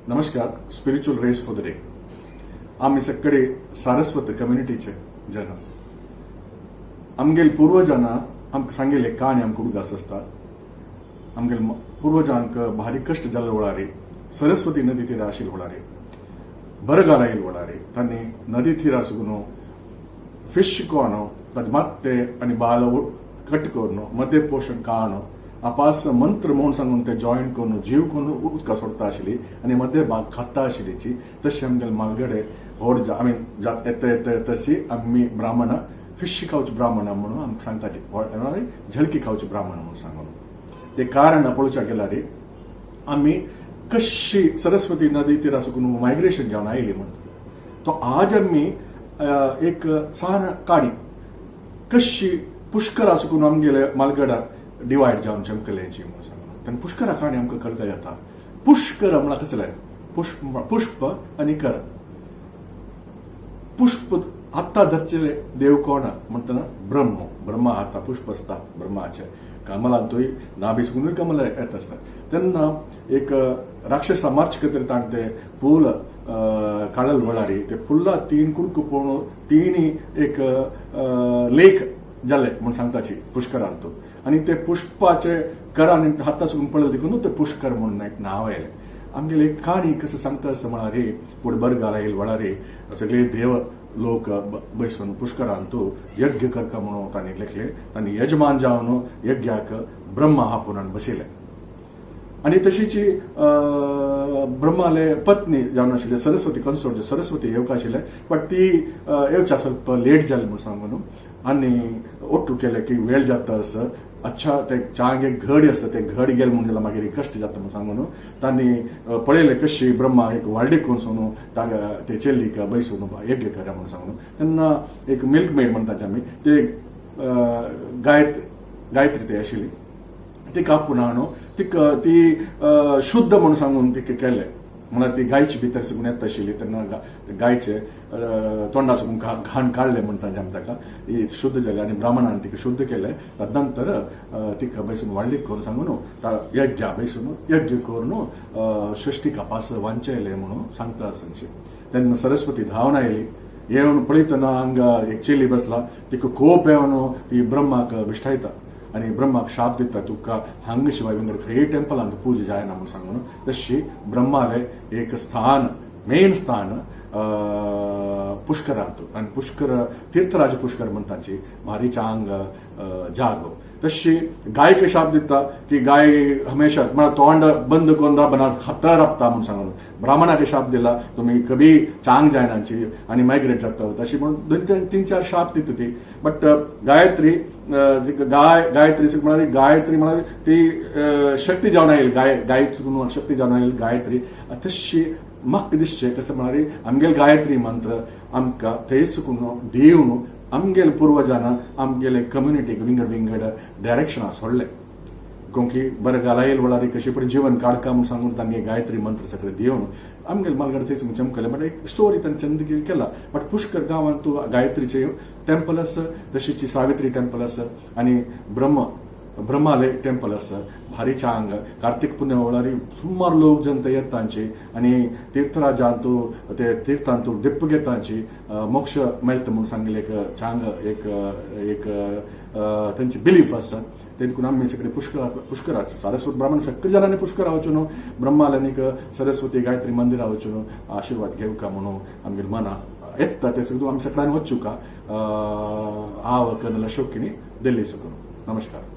नमस्कार. Spiritual rays for the day. आमी सगळे सारस्वत कम्युनिटीचे जन. आमगेल पुर्वजांना आमकां सांगिल्ले काणी आमकां उडगास आसता. आमगेल पुर्वजांक भारी कश्ट जाल्ले वेळार, सरस्वती नदी तिरा आशिल्ले वेळार, बरगाल आयिल्ले वेळार, तांणी नदी तिरा सुगून फिश कोण ताजे मात्ते आनी बाल कट करून मध्य पोशण काण आपास मंत्र म्हणून सांगून ते जॉईन करून जीव करून उदका सोडता आशिल्ली आनी मध्य भाग खाता आशिल्लीची. तशें आमगेले मालगडे व्हड आमी येता येता तशी आमी ब्राह्मणां, फिश खावचे ब्राह्मणां म्हणून आमकां सांगताची, झलकी खावचे ब्राह्मण म्हणून सांगून. ते कारण पळोवच्या गेल्यार आमी कशी सरस्वती नदी तिरा सुकून मायग्रेशन जावन आयली म्हणून तो आज आमी एक सान काणी कशी पुष्करा चुकून आमगेले मालगडा डिवायड जावन चमकल्याची म्हणून सांगून. तेन्ना पुष्करा काणी आमकां कळका जाता. पुष्कर म्हणल्यार कसलें? पुष्प, पुष्प आनी कर. पुष्प हाता धरचेले देव कोण म्हणटना ब्रह्म. ब्रह्मा हाता पुष्प आसता. ब्रह्माचे कमलांतूय नाभी सुकूनय कमल येत आसता. तेन्ना एक राक्षसा मार्च करतरी ताणें ते फूल काडल वेळार ते फुल्ला तीन कुडको पळोवन तीन एक लेख जाले म्हूण सांगताची पुष्करांतू. आनी ते पुष्पाचे करान हाता सुकून पडले देखून ते पुष्कर म्हणून एक नांव आयलें. आमगेली एक काणी कसं सांगता आसता म्हळ्यार पूण बरगाल आयल वेळार सगळे देव लोक बैसून पुष्करांतू यज्ञ करका म्हणून तांणी लेखले. तांणी यजमान जावन यज्ञाक ब्रह्मा आपोवन बसयले. आनी तशीची ब्रह्माले पत्नी जावन आशिल्ले सरस्वती, कन्सोर्ट सरस्वती येवका आशिल्ले, बट ती येवच्या ಸ್ವಲ್ಪ लेट जाली म्हणून सांगून आनी ಒಟ್ಟು केले की वेळ जाता आसा. अच्छा, ते चांगे घड आसता, ते घड गेले म्हणून जाल्यार मागीर कश्ट जाता म्हणून सांगून तांणी पळयलें कशी ब्रह्मा एक व्हार्डीक करून सांगून तांगा ते चेल्लीक बैसून यज्ञ करा म्हणून सांगून. तेन्ना एक मिल्क मेड म्हणटाचे आमी, ते गायत गायत्री ते आशिल्ली, ती कापून हाडून तिका ती शुद्ध म्हणून सांगून तिका केलें. म्हणल्यार ती गायची भितर सगून येता आशिल्ली. तेन्ना गायचे तोंडा सकून घाण काडले म्हणटा आमी ताका, ही शुद्ध जाली आनी ब्राह्मणान तिका शुद्ध केलें. तदनंतर तिका बैसून व्हाडली करून सांगून यज्ञ बैसून यज्ञ करून सृष्टी कपास वांचयले म्हणून सांगता आसची. तेन्ना सरस्वती धांवन आयली. येवन पळयतना हांगा एक चेली बसला. तिका कोप येवन ती ब्रह्माक विश्ठायता आनी ब्रह्माक शाप दिता, तुका हांग शिवाय विंगड खंय टेम्पलांत पूजा जायना म्हणून सांगून. तशी ब्रह्माले एक स्थान, मेन स्थान पुष्करांत आनी पुष्कर तीर्थराज पुष्कर म्हणटाची भारी चांग जागो. तशी गायक शाप दिता की गाय हमेशा म्हळ्यार तोंड बंद करून बना खाता राबता म्हणून सांगून. ब्राह्मणाक शाप दिला, तुमी कभी चांग जायनाची आनी मायग्रेट जाता. तशी म्हणून दोन तीन तीन चार शाप दिता ती. बट गायत्री तिका गाय गायत्री म्हळ्यार गायत्री म्हळ्यार ती शक्ती जावन आयली गाय गाय चुकून शक्ती जावन आयली गायत्री. तशी म्हाका दिसचें कसं म्हळ्यार आमगेल गायत्री मंत्र आमकां थंय चुकून दिवन आमगेल पुर्वजान आमगेले कम्युनिटीक विंगड विंगड डायरेक्शनां सोडले. कोंकी बरगाल आयल वेळार कशी पण जीवन काडका म्हणून सांगून तांगे गायत्री मंत्र सगळे दिवन आमगेल मालगड थंय चमकले. बट एक स्टोरी तांणी चंद केला. बट पुष्कर गांवांत तूं गायत्रीचे टेम्पल आसा, तशीची सावित्री टेम्पल आसा आनी ब्रह्माले टेम्पल आसा. भारी चांग कार्तिक पुण्य वेळार सुमार लोक जनता येतांची आनी तीर्थराजांतू ते तीर्थांतू डिप्प घेतांची, मोक्ष मेळटा म्हणून सांगले. एक चांग एक एक तेंची बिलीफ आसा. ते देखून आमी सगळे पुष्कर पुष्कराच सारस्वत ब्राह्मण सगळे जणांनी पुष्करा वचून ब्रह्मालनीक सरस्वती गायत्री मंदिरा वचून आशीर्वाद घेवका म्हणून आमगेर मना येता. ते सगळं आमी सगळ्यांनी वचूका. आव कर्नल अशोक किणी, दिल्ली सकून. नमस्कार.